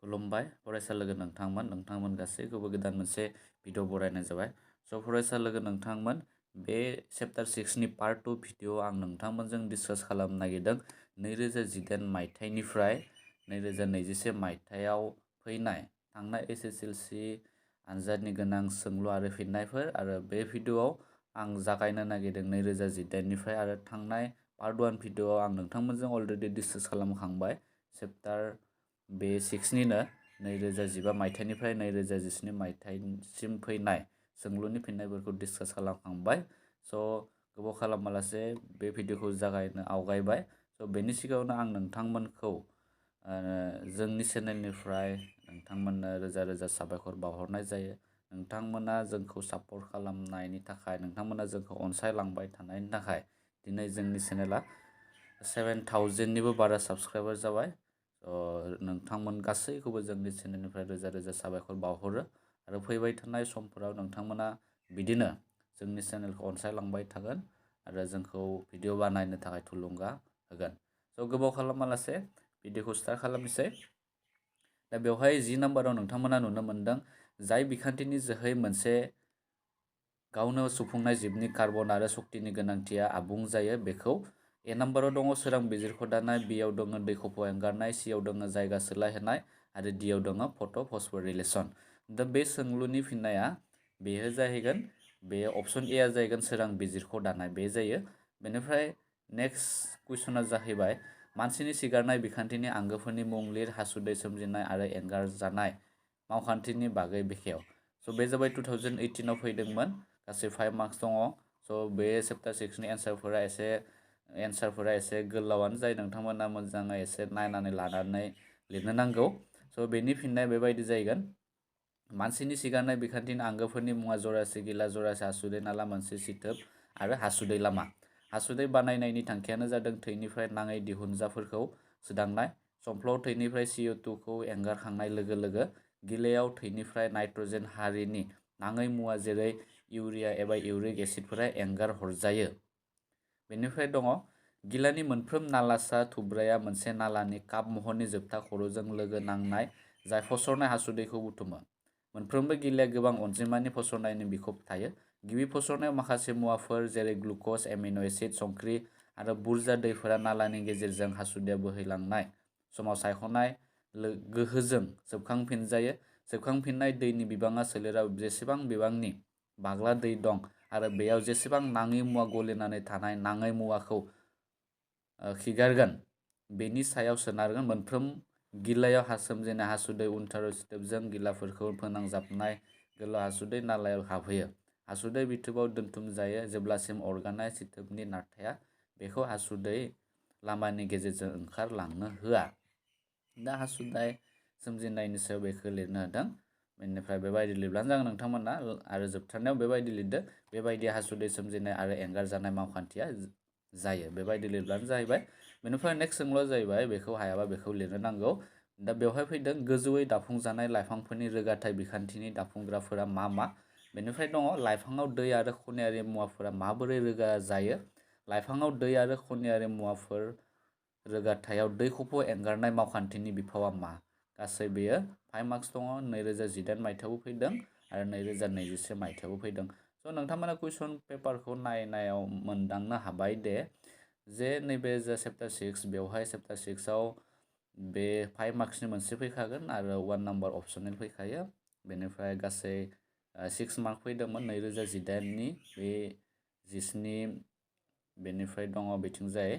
खुलुमबाय फरायसा लोगो नोंथांमोन गासैखौबो गोदान मोनसे भिडिअ बरायनाय जाबाय। स' फरायसा लोगो नोंथांमोन बे चेप्टार 6 नि पार्ट 2 भिडिअ आं नोंथांमोनजों डिसकास खालामनो नागिरदों 2018 मायथाइनिफ्राय 2021 मायथाइयाव फैनाय थांनाय HSLC आनजादनि गोनां सोंलु आरो फिननायफोर आरो बे भिडिअआव आं जागायनो नागिरदों 2018 निफ्राय आरो थांनाय पार्ट 1 भिडिअआव आं नोंथांमोनजों अलरेडि डिसकास खालामखांबाय चेप्टार बे 6 निनो 2015 मायथाइनिफ्राय 2017 मायथाइसिम फैनाय सोंलुनि फिननायफोरखौ डिसकास खालामखांबाय। स' गोबाव खालामालासे बे भिडिअखौ जागायनो आवगायबाय। स' बेनि सिगाङावनो आं नोंथांमोनखौ जोंनि चेनेलनिफ्राय नोंथांमोननो रोजा रोजा साबायखर बावहरनाय जायो। नोंथांमोना जोंखौ सापर्ट खालामनायनि थाखाय, नोंथांमोना जोंखौ अनसायलांबाय थानायनि थाखाय दिनै जोंनि चेनेला 7000निबो बारा साबस्क्राइबार जाबाय। नोंथांमोन गासैखौबो जोंनि चेनेलनिफ्राय रोजा रोजा साबायखर बावहरो आरो फैबाय थानाय समफोराव नोंथांमोना बिदिनो जोंनि चेनेलखौ अनसायलांबाय थागोन आरो जोंखौ भिडिअ बानायनो थाखाय थुलुंगा होगोन। स' गोबाव खालामालासे भिडिअखौ स्टार्ट खालामनोसै। दा बेवहाय 10 नाम्बाराव नोंथांमोना नुनो मोनदों जाय बिखान्थिनि जोहै मोनसे गावनो सुफुंनाय जिबनि कार्बन आरो सक्तिनि गोनांथिया आबुं जायो बेखौ ए नाम्बाराव दङ सोरां बिजिरख' दानाय, बियाव दङ दै खफ' एंगारनाय, सियाव दङ जायगा सोलायहोनाय आरो डियाव दङ फट' फस्फरिलेसन। दा बे सोंलुनि फिननाया बेयो जाहैगोन, बे अप्सन ए आ जाहैगोन सोरां बिजिरख' दानाय बे जायो। बेनिफ्राय नेक्स्ट कुइसना जाहैबाय मानसिनि सिगारनाय बिखान्थिनि आंगोफोरनि मुं लिर, हासुदै सोमजिनाय आरो एंगारजानाय मावखान्थिनि बागै बेखेव। स' बे जाबाय 2018 आव फैदोंमोन, गासै 5 मार्क्स दङ। स' बे चेप्टार 6 नि एन्सारफोरा एसे गोलावानो जायो, नोंथांमोना मोजाङै एसे नायनानै लानानै लिरनो नांगौ। स' बेनि फिननाया बेबायदि जाहैगोन मानसिनि सिगारनाय बिखान्थिनि आंगोफोरनि मुङा जरासे गिला, जरासे हासुदै नाला, मोनसे सिथोब आरो हासुदै लामा। हासुदै बानायनायनि थांखियानो जादों थैनिफ्राय नाङै दिहुनजाफोरखौ सोदांनाय। संफ्ल'आव थैनिफ्राय CO2 खौ एंगारखांनाय लोगो लोगो गिलायाव थैनिफ्राय नाइट्रजेन हारिनि नाङै मुवा जेरै इउरिया एबा इउरिक एसिडफोरा एंगार हरजायो। बेनिफ्राय दङ गिलानि मोनफ्रोम नालासा थुब्राया मोनसे नालानि काप महरनि जोबथा खर'जों लोगो नांनाय जाय फसरनाय हासुदैखौ बुथुमो। मोनफ्रोमबो गिलाया गोबां अनजिमानि फसरनायनि बिखब थायो। गिबि फसरनायाव माखासे मुवाफोर जेरै ग्लुक'ज, एमिनो एसिड, संख्रि आरो बुरजा दैफोरा नालानि गेजेरजों हासुदैया बोहैलांनाय समाव सायख'नाय गोहोजों सोबखांफिनजायो। सोबखांफिननाय दैनि बिबाङा सोलेराव जेसेबां बिबांनि बाग्ला दै दं आरो बेयाव जेसेबां नाङै मुवा गलिनानै थानाय नाङै मुवाखौ खिगारगोन बेनि सायाव सोनारगोन। मोनफ्रोम गिलायाव सोमजिनाय हासुदै उनथाराव सिथोबजों गिलाफोरखौ फोनांजाबनाय गोलाव हासुदै नालायाव हाबहैयो। हासुदै बिथोबाव दोनथुमजायो जेब्लासिम अरगानाय सिथोबनि नारथाया बेखौ हासुदै लामानि गेजेरजों ओंखारलांनो होआ। दा हासुदै सोमजिनायनि सायाव बेखौ लिरनो होदों। बेनिफ्राय बेबायदि लिरब्लानो जागोन नोंथांमोना आरो जोबथारनायाव बेबायदि लिरदो बेबायदि हासुदै सोमजिनाय आरो एंगारजानाय मावखान्थिया जायो, बेबायदि लिरब्लानो जाहैबाय। बेनिफ्राय नेक्स्ट सोंलुआ जाहैबाय बेखौ हायाबा बेखौ लिरनो नांगौ। दा बेवहाय फैदों गोजौयै दाफुंजानाय लाइफांफोरनि रोगाथाइ बिखान्थिनि दाफुंग्राफोरा मा मा? बेनिफ्राय दङ लाइफाङाव दै आरो खनियारि मुवाफोरा माबोरै रोगा जायो? लाइफाङाव दै आरो खनियारि मुवाफोर रोगाथायाव दै खफ' एंगारनाय मावखान्थिनि बिफावआ मा? गासै बेयो 5 मार्क्स दङ। 2018 मायथाइयावबो फैदों आरो 2021 मायथाइयावबो फैदों। स' नोंथांमोना कुइसन पेपारखौ नायनायाव मोनदांनो हाबाय दे जे नैबे जा चेप्टार 6 बेवहाय चेप्टार 6 आव बे 5 मार्क्सनि मोनसे फैखागोन आरो 1 नाम्बार अपसनेल फैखायो। बेनिफ्राय गासै 6 मार्क फैदोंमोन 2018 नि बे 17, बेनिफ्राय दङ बिथिंजाय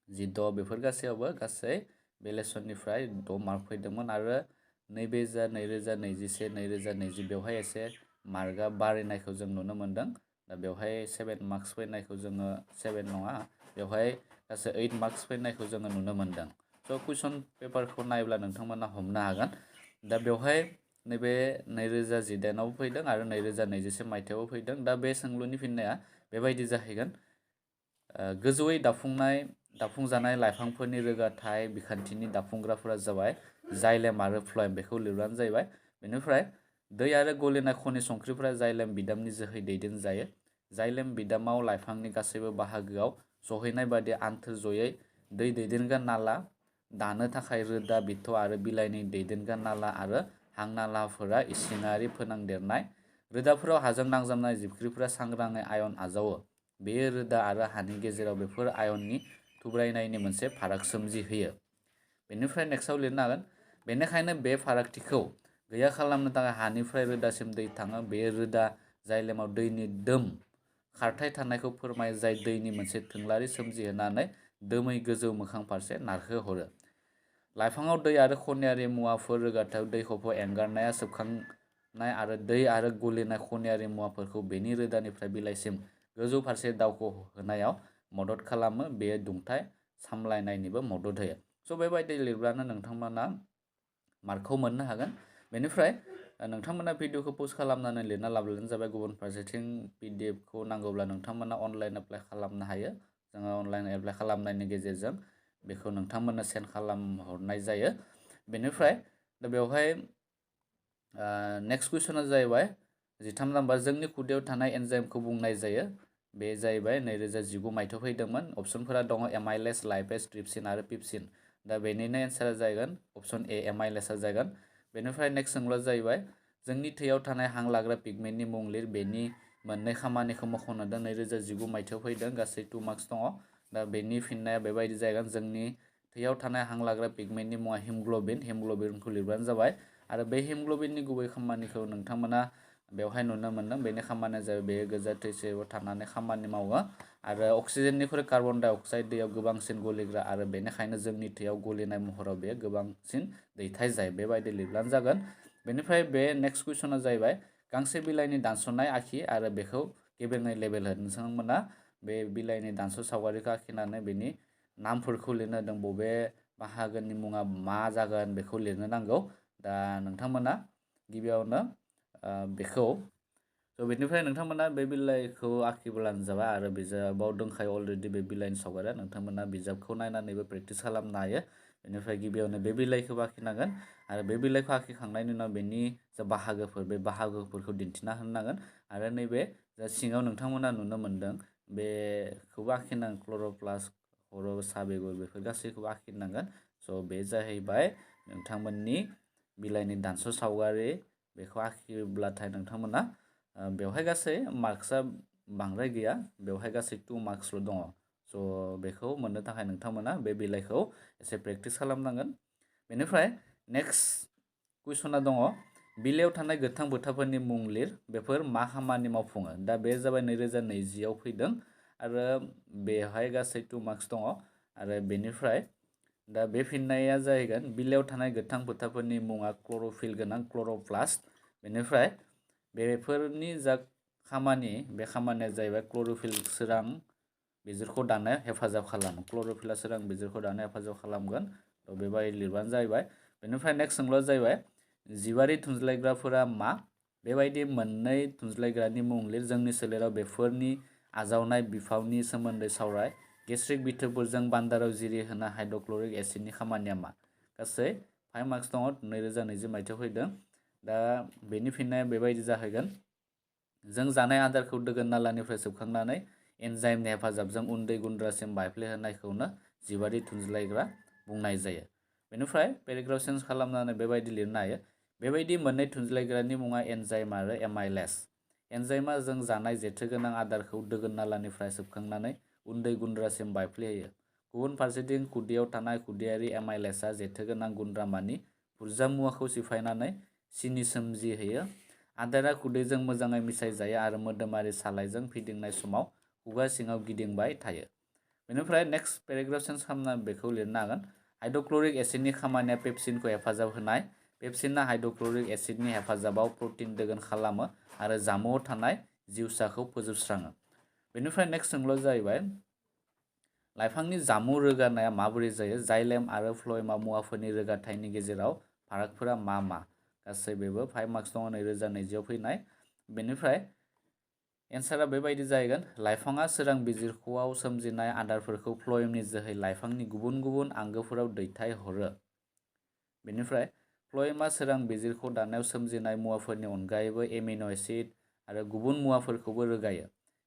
16, बेफोर गासैयावबो गासै बे लेसननिफ्राय 6 मार्क फैदोंमोन आरो नैबे जा 2021 2020 बेवहाय एसे मार्कआ बारायनायखौ जों नुनो मोनदों। दा बेवहाय 7 मार्क्स फैनायखौ जोङो 7 नङा, बेवहाय गासै 8 मार्क्स फैनायखौ जोङो नुनो मोनदों। स' कुइसन पेपारखौ नायब्ला नोंथांमोना हमनो हागोन। दा बेवहाय नैबे 2018 आवबो फैदों आरो 2021 मायथाइयावबो फैदों। दा बे सोंलुनि फिननाया बेबायदि जाहैगोन गोजौयै दाफुंजानाय लाइफांफोरनि रोगाथाइ बिखान्थिनि दाफुंग्राफोरा जाबाय जाइलेम आरो फ्ल'एम, बेखौ लिरब्लानो जाहैबाय। बेनिफ्राय दै आरो गलिनाय खनि संख्रिफोरा जाइलेम बिदामनि जोहै दैदेनजायो। जाइलेम बिदामाव लाइफांनि गासैबो बाहागोआव सहैनाय बादि आन्थोर जयै दै दैदेनग्रा नाला दानो थाखाय रोदा बिथ' आरो बिलाइनि दैदेनग्रा नाला आरो हां नालाफोरा इसिङारि फोनांदेरनाय। रोदाफोराव हाजों नांजाबनाय जिबख्रिफोरा सांग्राङै आयन आजावो। बेयो रोदा आरो हानि गेजेराव बेफोर आयननि थुब्रायनायनि मोनसे फाराग सोमजिहोयो। बेनिफ्राय नेक्स्टआव लिरनो हागोन, बेनिखायनो बे फारागथिखौ गैया खालामनो थाखाय हानिफ्राय रोदासिम दै थाङो। बे रोदा जाइलेमाव दैनि दोम खारथाय थानायखौ फोरमायो, जाय दैनि मोनसे थोंलारि सोमजिहोनानै दोमै गोजौ मोखां फारसे नारखोहरो। लाइफाङाव दै आरो खनियारि मुवाफोर रोगाथायाव दै खफ' एंगारनाया सोबखांनाय आरो दै आरो गलिनाय खनियारि मुवाफोरखौ बेनि रोदानिफ्राय बिलाइसिम गोजौ फारसे दावखोहोनायाव मदद खालामो। बेयो दुंथाइ सामलायनायनिबो मदद होयो। स' बेबायदि लिरब्लानो नोंथांमोना मार्कखौ मोननो हागोन। बेनिफ्राय नोंथांमोना भिडिअखौ पस्ट खालामनानै लिरना लाब्लानो जाबाय। गुबुन फारसेथिं पिडिएफखौ नांगौब्ला नोंथांमोना अनलाइन एप्लाइ खालामनो हायो। जोङो अनलाइन एप्लाइ खालामनायनि गेजेरजों बेखौ नोंथांमोननो सेन्ड खालामहरनाय जायो। बेनिफ्राय दा बेवहाय नेक्स्ट कुइसना जाहैबाय 13 नाम्बार, जोंनि खुदैयाव थानाय एन्जाइमखौ बुंनाय जायो। बे जाहैबाय 2019 मायथाइयाव फैदोंमोन। अप्सनफोरा दङ एमाइलेज, लाइपेज, ट्रिप्सिन आरो पिपसिन। दा बेनिनो एन्सारा जागोन अप्सन ए एमाइलेजआ जागोन। बेनिफ्राय नेक्स्ट सोंलुआ जाहैबाय जोंनि थैयाव थानाय हां लाग्रा पिगमेन्टनि मुं लिर। बेनि मोननै खामानिखौ मख'नो होदों। 2019 मायथाइयाव फैदों, गासै 2 मार्क्स दङ। दा बेनि फिननाया बेबायदि जागोन, जोंनि थैयाव थानाय हां लाग्रा पिगमेन्टनि मुङा हिमग्ल'बिन। हिमग्ल'बिनखौ लिरबानो जाबाय। आरो बे हिमग्ल'बिननि गुबै खामानिखौ नोंथांमोना बेवहाय नुनो मोनदों। बेनि खामानिया जाबाय बेयो गोजा थै सिङाव थानानै खामानि मावो आरो अक्सिजेननिख्रुइ कार्बन डाइ अक्साइड दैयाव गोबांसिन गलिग्रा आरो बेनिखायनो जोंनि थैयाव गलिनाय महराव बेयो गोबांसिन दैथाय जायो। बेबायदि लिरब्लानो जागोन। बेनिफ्राय बे नेक्स्ट कुइसना जाहैबाय गांसे बिलाइनि दानस'नाय आखि आरो बेखौ गेबेङै लेबेल हो। नोंथांमोना बे बिलाइनि दानस' सावगारिखौ आखिनानै बेनि नामफोरखौ लिरनो होदों। बबे बाहागोनि मुङा मा जागोन बेखौ लिरनो नांगौ। दा नोंथांमोना गिबियावनो बेखौ बेनिफ्राय नोंथांमोना बे बिलाइखौ आखिब्लानो जाबाय आरो बिजाबाव दंखायो अलरेडि बे बिलाइनि सावगारिया। नोंथांमोना बिजाबखौ नायनानैबो प्रेक्टिस खालामनो हायो। बेनिफ्राय गिबियावनो बे बिलाइखौबो आखिनांगोन आरो बे बिलाइखौ आखिखांनायनि उनाव बेनि जा बाहागोफोर बे बाहागोफोरखौ दिन्थिना होनांगोन आरो नैबे जा सिङाव नोंथांमोना नुनो मोनदों बेखौबो आखिनांगोन। क्लर'प्लास्ट, खर', सा बेगर बेफोर गासैखौबो आखिनांगोन। स' बे जाहैबाय नोंथांमोननि बिलाइनि दानस' सावगारि। बेखौ आखिब्लाथाय नोंथांमोना बेवहाय गासै मार्क्सआ बांद्राय गैया, बेवहाय गासै 2 मार्क्सल' दङ। स' बेखौ मोननो थाखाय नोंथांमोना बे बिलाइखौ एसे प्रेक्टिस खालामनांगोन। बेनिफ्राय नेक्स्ट कुइसना दङ बिलाइयाव थानाय गोथां बोथाफोरनि मुं लिर। बेफोर मा खामानि मावफुङो? दा बे जाबाय 2020आव फैदों आरो बेवहाय गासै 2 मार्क्स दङ आरो बेनिफ्राय दा बे फिननाया जाहैगोन बिलाइयाव थानाय गोथां बोथाफोरनि मुङा क्लर'फिल गोनां क्लर'प्लास्ट। बेनिफ्राय बेफोरनि जा खामानि, बे खामानिया जाहैबाय क्लर'फिल सोरां बिजिरखौ दानायाव हेफाजाब खालामो। क्लर'फिला सोरां बिजिरखौ दानायाव हेफाजाब खालामगोन। थ' बेबायदि लिरबानो जाहैबाय। बेनिफ्राय नेक्स्ट सोंलुआ जाहैबाय जिबारि थुनज्लायग्राफोरा मा? बेबायदि मोननै थुनज्लायग्रानि मुं लिर। जोंनि सोलेराव बेफोरनि आजावनाय बिफावनि सोमोन्दै सावराय। गेस्ट्रिक बिथोफोरजों बान्दाराव जिरि होना हाइड्र'क्लरिक एसिडनि खामानिया मा? गासै 5 मार्क्स दङ। 2020 मायथाइयाव फैदों। दा बेनि फिननाया बेबायदि जाहैगोन जों जानाय आदारखौ दोगोन नालानिफ्राय सोबखांनानै एन्जाइमनि हेफाजाबजों उन्दै गुन्द्रासिम बायफ्लेहोनायखौनो जिबारि थुनज्लायग्रा बुंनाय जायो। बेनिफ्राय पेराग्राफ चेन्ज खालामनानै बेबायदि लिरनो हायो बेबायदि मोननै थुनज्लायग्रानि मुङा एन्जाइम आरो एमाइलेज। एन्जाइमा जों जानाय जेथोगोनां आदारखौ दोगोन नालानिफ्राय सोबखांनानै उन्दै गुन्द्रासिम बायफ्लेहोयो। गुबुन फारसेथिं खुदैयाव थानाय खुदैयारि एमाइलेजआ जेथोगोनां गुन्द्रामानि बुरजा मुवाखौ सिफायनानै सिनि सोमजिहोयो। आदारा खुदैजों मोजाङै मिसायजायो आरो मोदोमारि सालायजों फिदिंनाय समाव खुगा सिङाव गिदिंबाय थायो। बेनिफ्राय नेक्स्ट पेराग्राफ चेन्ज खालामना बेखौ लिरनो हागोन हाइड्र'क्लरिक एसिडनि खामानिया पेप्सिनखौ हेफाजाब होनाय। पेप्सिना हाइड्र'क्लरिक एसिडनि हेफाजाबाव प्रटिन दोगोन खालामो आरो जामुंआव थानाय जिउसाखौ फोजोबस्राङो। बेनिफ्राय नेक्स्ट सोंलुआ जाहैबाय लाइफांनि जामुं रोगानाया माबोरै जायो? जाइलेम आरो फ्ल'एमा मुवाफोरनि रोगाथायनि गेजेराव फारागफोरा मा मा? गासै बेबो 5 मार्क्स दङ। 2020आव फैनाय। बेनिफ्राय एन्सारा बेबायदि जाहैगोन लाइफाङा सोरां बिजिरख'आव सोमजिनाय आदारफोरखौ फ्ल'एमनि जोहै लाइफांनि गुबुन गुबुन आंगोफोराव दैथायहरो। बेनिफ्राय फ्ल'एमा सोरां बिजिरख' दानायाव सोमजिनाय मुवाफोरनि अनगायैबो एमिनो एसिड आरो गुबुन मुवाफोरखौबो रोगायो।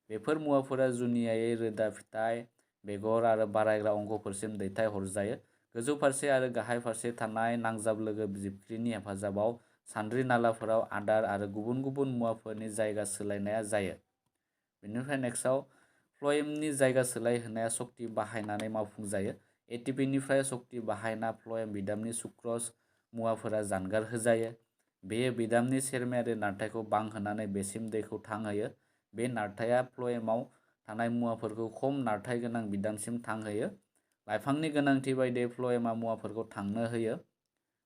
बेफोर मुवाफोरा जुनियायै रोदा, फिथाइ, बेगर आरो बारायग्रा अंगफोरसिम दैथायहरजायो। गोजौ फारसे आरो गाहाय फारसे थानाय नांजाब लोगो जिबख्रिनि हेफाजाबाव सान्द्रि नालाफोराव आदार आरो गुबुन गुबुन मुवाफोरनि जायगा सोलायनाया जायो। बेनिफ्राय नेक्स्टआव फ्ल'एमनि जायगा सोलायहोनाया सक्ति बाहायनानै मावफुंजायो। एटिपिनिफ्राय सक्ति बाहायना फ्ल'एम बिदामनि सुक्र'ज मुवाफोरा जानगार होजायो। बेयो बिदामनि सेरमायारि नारथायखौ बांहोनानै बेसिम दैखौ थांहोयो। बे नारथाया फ्ल'एमाव थानाय मुवाफोरखौ खम नारथाय गोनां बिदामसिम थांहोयो। लाइफांनि गोनांथि बायदियै फ्ल'एमा मुवाफोरखौ थांनो होयो।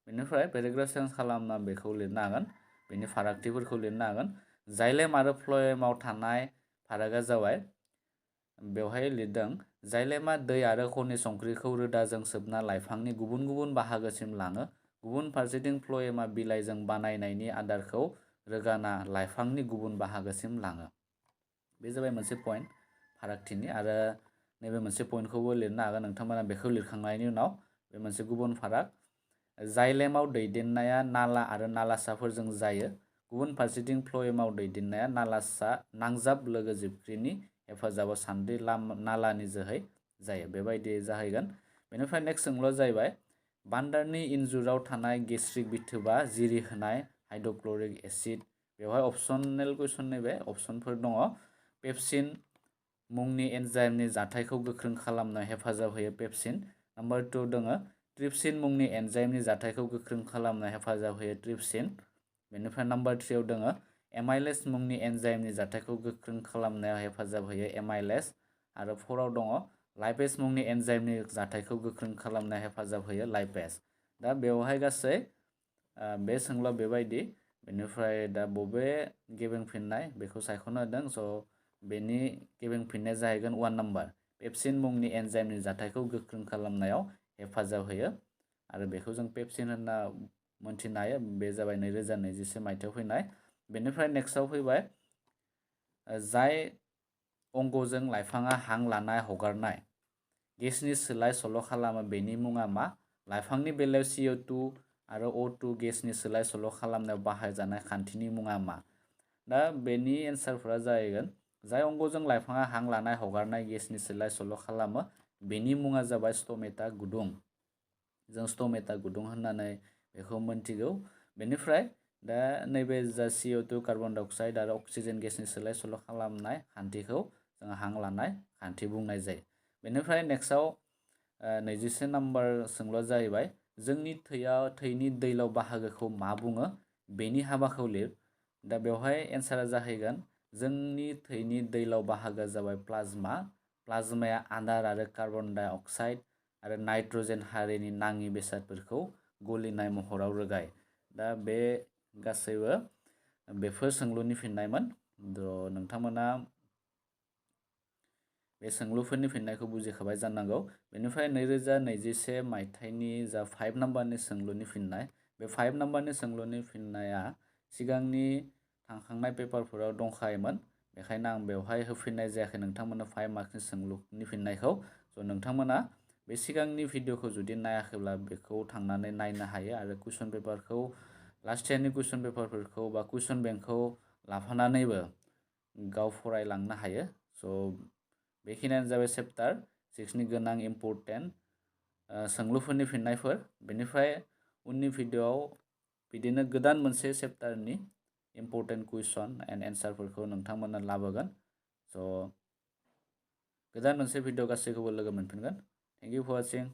बेनिफ्राय पेराग्राफ चेन्ज खालामना बेखौ लिरनो हागोन, बेनि फारागथिफोरखौ लिरनो हागोन। जाइलेम आरो फ्ल'एमाव थानाय फारागा जाबाय, बेवहाय लिरदों जाइलेमा दै आरो खनि संख्रिखौ रोदाजों सोबना लाइफांनि गुबुन गुबुन बाहागोसिम लाङो। गुबुन फारसेथिं फ्ल'एमा बिलाइजों बानायनायनि आदारखौ रोगाना लाइफांनि गुबुन बाहागोसिम लाङो। बे जाबाय मोनसे पइन्ट फारागथिनि। आरो नैबे मोनसे पइन्टखौबो लिरनो हागोन नोंथांमोना बेखौ लिरखांनायनि उनाव। बे मोनसे गुबुन फाराग। जाइलेमाव दैदेननाया नाला आरो नालासाफोरजों जायो। गुबुन फारसेथिं फ्ल'एमाव दैदेननाया नालासा नांजाब लोगो जिबख्रिनि हेफाजाबाव सान्द्रि नालानि जोहै जायो। बेबायदि जाहैगोन। बेनिफ्राय नेक्स्ट सोंलुआ जाहैबाय बान्दारनि इन्जुराव थानाय गेस्ट्रिक बिथोबा जिरि होनाय हाइड्र'क्ल'रिक एसिड। बेवहाय अप्सनेल कुइसन नैबे अप्सनफोर दङ। पेप्सिन मुंनि एन्जाइमनि जाथायखौ गोख्रों खालामनो हेफाजाब होयो पेप्सिन। नाम्बार 2 दङ ट्रिप्सिन मुंनि एन्जाइमनि जाथायखौ गोख्रों खालामनो हेफाजाब होयो ट्रिप्सिन। बेनिफ्राय नाम्बार 3 दङ एमाइलेज मुंनि एन्जाइमनि जाथायखौ गोख्रों खालामनायाव हेफाजाब होयो एमाइलेज। आरो 4 दङ लाइपेज मुंनि एन्जाइमनि जाथायखौ गोख्रों खालामनायाव हेफाजाब होयो लाइपेज। दा बेवहाय गासै बे सोंलुआ बेबायदि। बेनिफ्राय दा बबे गेबेंफिननाय बेखौ सायख'नो होदों। स' बेनि गेबेंफिननाया जाहैगोन 1 नाम्बार पेप्सिन मुंनि एन्जाइमनि जाथायखौ गोख्रों खालामनायाव हेफाजाब होयो। आरो बेखौ जों पेप्सिन होनना मोनथिनो हायो। बे जाबाय 2021 मायथाइयाव फैनाय। बेनिफ्राय नेक्स्टआव फैबाय जाय अंगजों लाइफाङा हां लानाय हगारनाय गेसनि सोलाय सोल' खालामो बेनि मुङा मा? लाइफांनि बेलायाव CO2 आरो O2 गेसनि सोलाय सोल' खालामनायाव बाहायजानाय खान्थिनि मुङा मा? दा बेनि एन्सारफोरा जाहैगोन जाय अंगजों लाइफाङा हां लानाय हगारनाय गेसनि सोलाय सोल' खालामो बेनि मुङा जाबाय स्टमेटा गुदुं। जों स्टमेटा गुदुं होननानै बेखौ मोनथिगौ। बेनिफ्राय दा नैबे जा CO2 कार्बन डाइ अक्साइड आरो अक्सिजेन गेसनि सोलाय सोल' खालामनाय खान्थिखौ जों हां लानाय खान्थि बुंनाय जायो। बेनिफ्राय नेक्स्टआव 21 नाम्बार सोंलुआ जाहैबाय जोंनि थैनि दैलाव बाहागोखौ मा बुङो बेनि हाबाखौ लिर। दा बेवहाय एन्सारा जाहैगोन जोंनि थैनि दैलाव बाहागोआ जाबाय प्लाज्मा। प्लाज्माया आदार आरो कार्बन डाइ अक्साइड आरो नाइट्रजेन हारिनि नाङि बेसादफोरखौ गलिनाय महराव रोगायो। दा बे गासैबो बेफोर सोंलुनि फिननायमोन। नोंथांमोना बे सोंलुफोरनि फिननायखौ बुजिखाबाय जानांगौ। बेनिफ्राय 2021 मायथाइनि जा 5 नाम्बारनि सोंलुनि फिननाय, बे 5 नाम्बारनि सोंलुनि फिननाया सिगांनि थांखांनाय पेपारफोराव दंखायोमोन। बेखायनो आं बेवहाय होफिननाय जायाखै नोंथांमोननो 5 मार्कनि सोंलुनि फिननायखौ। स' नोंथांमोना बे सिगांनि भिडिअखौ जुदि नायाखैब्ला बेखौ थांनानै नायनो हायो आरो कुइसन पेपारखौ लास्ट इयारनि कुइसन पेपारफोरखौ बा कुइसन बेंकखौ लाफानानैबो गाव फरायलांनो हायो। स' बेखिनियानो जाबाय चेप्टार 6नि गोनां इम्परटेन्ट सोंलुफोरनि फिननायफोर। बेनिफ्राय उननि भिडिअआव बिदिनो गोदान मोनसे चेप्टारनि इम्परटेन्ट कुइसन एन्ड एन्सारफोरखौ नोंथांमोना लाबोगोन। स' गोदान मोनसे भिडिअ गासैखौबो लोगो मोनफिनगोन। Thank you for वाचिं।